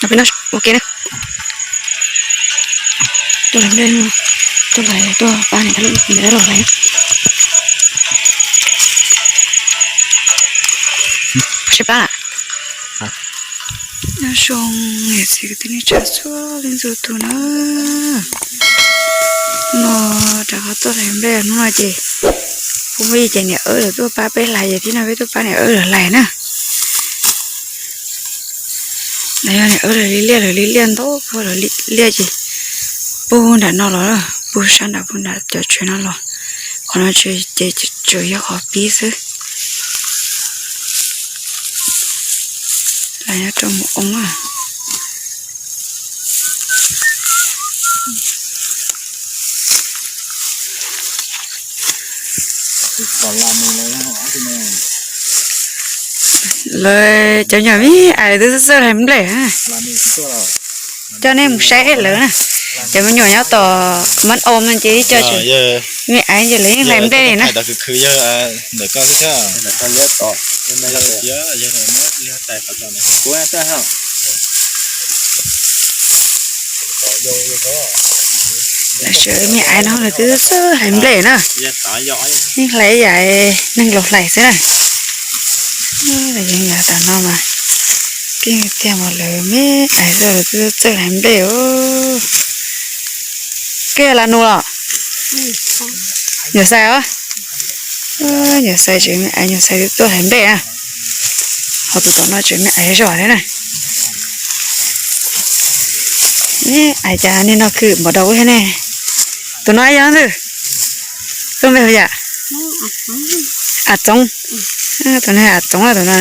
Ua ke na. Tuaj hlais nplej, tuaj hlais, tuaj pab niam tais lub niam tais lub hlais. Sib pab. Nyob zoo niam txiv kwv tij neej tsa txhua leej txhua tus na. Hnub no rov qab tuaj hlais nplej, hnub no ces kuv muaj ib ces niam wb lawv tuaj pab peb hlais ces thiab no peb tuaj pab niam wb lawv hlais na. Los yog niam wb lawv li liaj, lawv li liaj ntau kawg, lawv li liaj ces puag nram no los, puag sab nram, puag nram cov tsev no los. Qhov no ces tsuas yog qhov pib xwb. Lawv nyob rau mus oo na. Lawv cov nyuam me ais twb txawj hlais nplej. Coj nej mus saib lawv na. Cov me nyuam nyob tom mab om no ces ib co, me ais ces lawv yeej hlais nplej li na. Lawv sawv me ais no lawv twb txawj hlais nplej na. Yeej hlais yam neeg laus hlais xwb na. Lawv yeej yav tas no mas keej tiag mas lawv me ais xwb lawv twb txawj hlais nplej os. Koj yog Las Nus los? Nyuam Xais os. Nyuam Xais tsev me ais, Nyuam Xais twb tuaj hlais nplej na. Ho tus tom no tsev me ais zog thiab na. Ais cas niag no khwm npaum dau thiab ne. Tus no yog ntawd, koj npe hu yam? A Txoov. Tus no A Txoov, tus no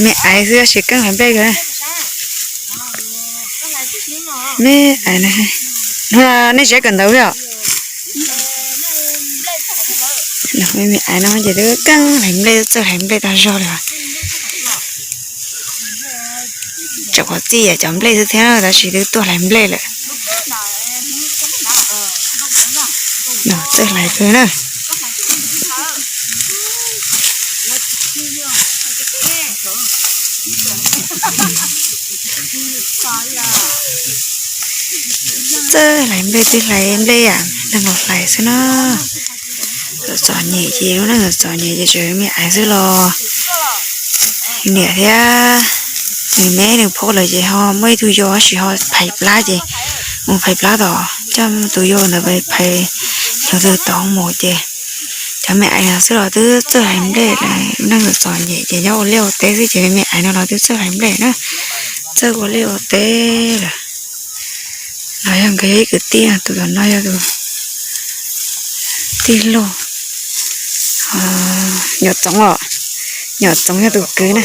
me ais xwb tab sis keej hlais nplej kawg. Me ais, hnub no nej siab kawm ntawv os? Me ais no ces twb keej hlais nplej, txawj hlais nplej tag zog li. Tseem qhuav txij cov nplej xwb thiab tab sis twb tuaj hlais nplej lawm. Txawj hlais kawg na. Txawj hlais nplej twb hlais nplej yam neeg laus hlais xwb na. Txom txom nyem ces lub neej txom txom nyem ces tseem me ais xwb los. Niam thiab nws me nws phob lawm ces ho muaj ib tug yau tab sis ho phais plab ces mus phais plab tom, coj tus yau ntawd phais yau tus tom mus ces cov me ais no xwb los twb txawj hlais nplej. Lub neej txom txom nyem ces nyob ua liaj ua teb xwb ces me ais no los twb txawj hlais nplej na. Txawj ua liaj ua teb lawm. No yog nkawd yog ib kwv tij, tus tom no yog tus tij laug Nyuam Txoov os. Nyuam Txoov yog tus kwv na.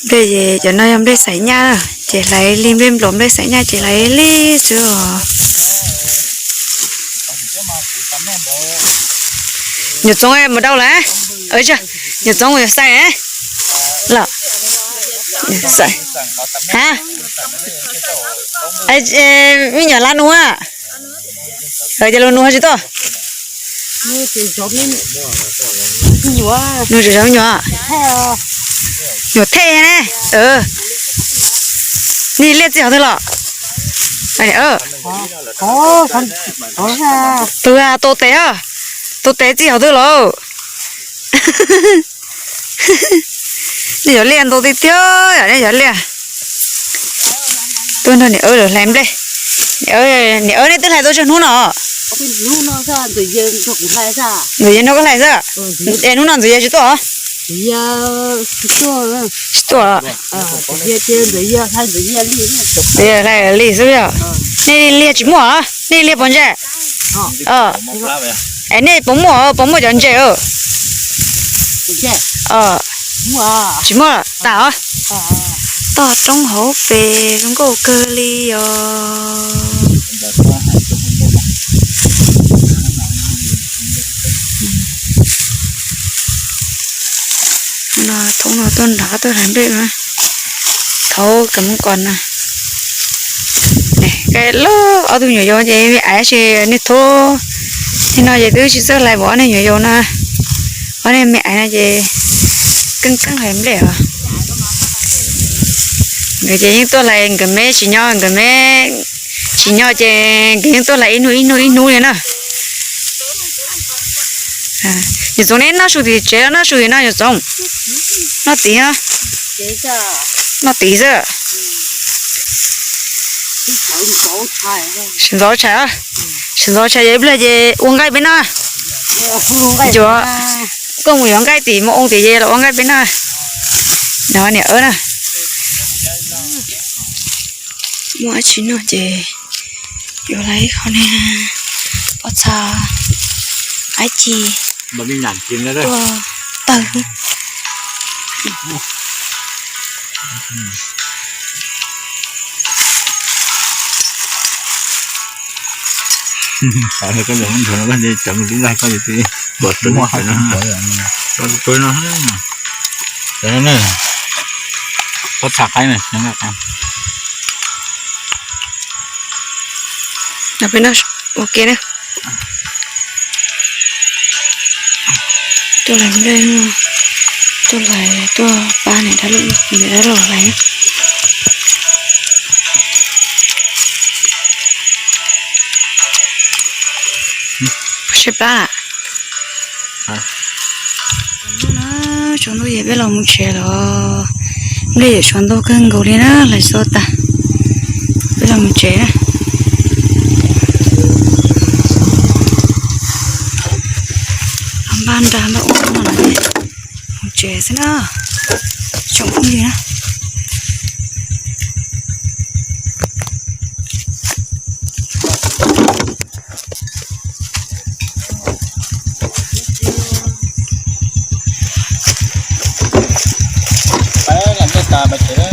Nplej ces cov no yog nplej xaiv nyaj na, ces hlais li nplej npluas nplej xaiv nyaj ces hlais li xwb os. Nyuam Txoov mus dau lawm. Nyuam Txoov mus yuav xais los. Xais. Ha? Me nyuam Las Nus a. Ces Las Nus ho tsis tuaj? Nus tsis zov me nyuam. Nyuam Thej ne. Nej liaj txij hauv twg los? Tus tua tes, tua tes txij hauv twg los? Nej cov liaj ntau tiag tiag yom, nej cov liaj. Tuaj nrog niam wb lawv hlais nplej. Niam wb, nej twb hlais tau tsawg hnub no? Ntxawm Yia nrog koj hlais xwb. Es hnub no Ntxawm Yia tsis tuaj? Tsis tuaj. Ntxawm Yia hlais li xwb yom. Nej liaj tsis muaj, nej liaj pov ntses. Es nej puas muaj, puas muaj cov ntses? Tsis muaj tas os. Toj roob hauv pes zoo nkauj kawg li os. No thoob no tuaj nrog tuaj hlais nplej no. Thaum kawg mus kom na. Lub ob tug nyuam yaus ces me ais ces nej thoob, nim no ces twb tsis txawj hlais pom ob niag nyuam yaus no. Ob niag me ais no ces keeb keeb hais nplej os. Nkawd ces yeej tuaj hlais nkawd me tsis nyob, nkawd me tsis nyob ces nkawd yeej tuaj hlais ib hnub ib hnub ib hnub li na. Yawm Txoov, neb noj su tim tsev los noj su tim no yawm Txoov? Noj tid, noj tid xwb. Sawv ntxov tshais, sawv ntxov tshais, yog ib pliag ces ua nqaij peb noj. Yuav, koj mus yuav nqaij tim mus oo tim ces los ua nqaij peb noj. No niam na, muaj dab tsi noj ces yuav hlais ib qho niag pob txha, aib ci, tuaj tawg. Koj cov ntsuag no koj cov ntsuag koj no, pob txha qaib na. Peb noj ua ke na. Tuaj hlais nplej, tuaj hlais, tuaj pab niam dab laug, niam dab laug hlais. Sib plab. Tsaus ntuj es peb los mus tsev los. Nplej yuav tshuav ntau kawg nkaus li na, hlais xov tas. Peb los mus tsev na. Npaj nra npaj ub no, mus tsev xwb na. Tsoom phooj ywg na, peb lam nplej tas pais tsev na.